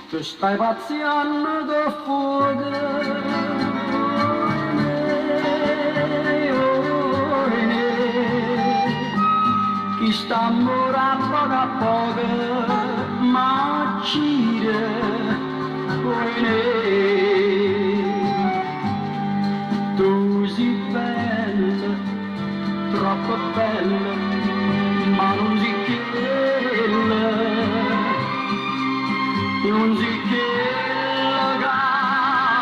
Tu stai pazzianno co fuoco, oi né, chist'ammore a poco a poco m'accire, oi né. Tu si bella, troppo bella, ma nun si chella, nun si chella ca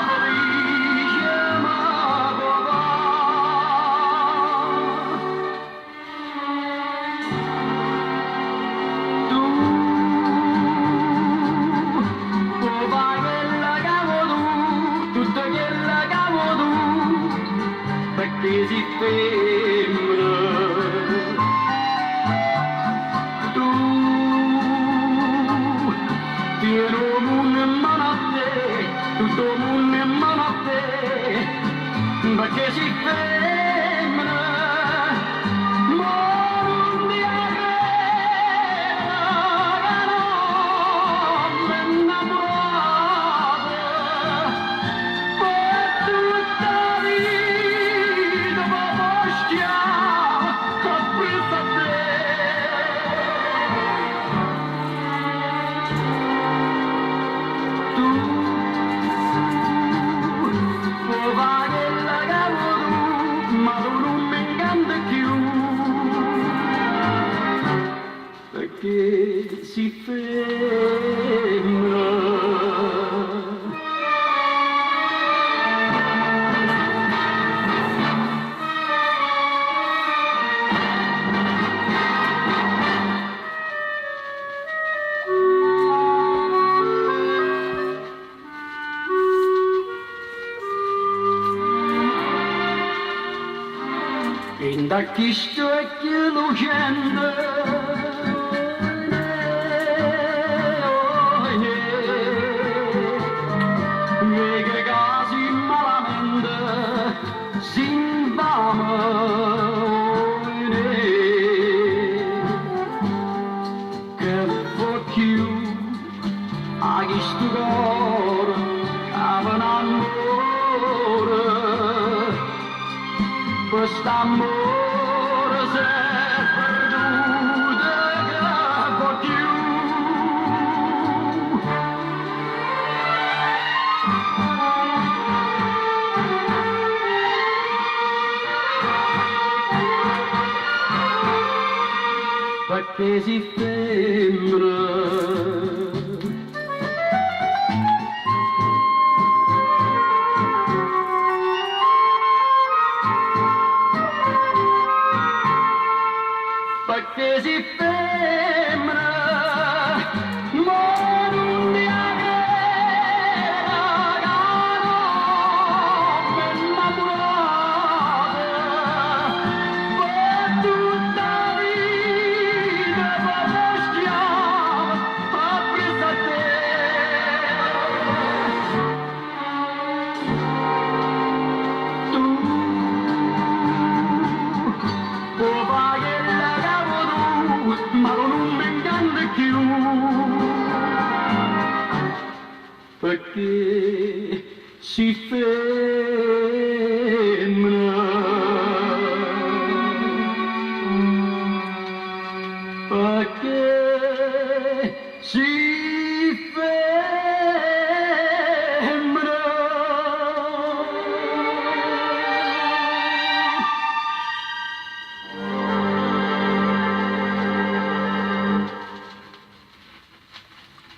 felice me po' fa'. Tu puo' fa' chello ca vuo' tu, tutto chello ca vuo' tu, pecché si femmena. Tu tiene 'o munno in mano a te, tutto 'o munno in mano a te, pecché si femmena. Mo nun te 'a credere ca n'ommo 'nnammurato pe' tutta 'a vita po' fa' schiavo appriesso a te. Tu puo' fa' chello ca vuo' tu, ma tu nun me 'ncante cchiù, pecché si femmena. Dint' a chist'uocchie lucente, oi né, veco ca si malamente, si 'nfame, oi né. Che vo' cchiù 'a chistu core ca pe' n'ammore, pe' st'ammore s'è perduto, che vo' cchiù. Pecché si femmena. Pecché si femmena, mo nun te 'a credere ca n'ommo 'nnammurato pe' tutta 'a vita po' fa' schiavo appriesso a te. Tu puo' fa' chello ca vuo' tu, ma tu nun me 'ncante cchiù, pecché si femmena.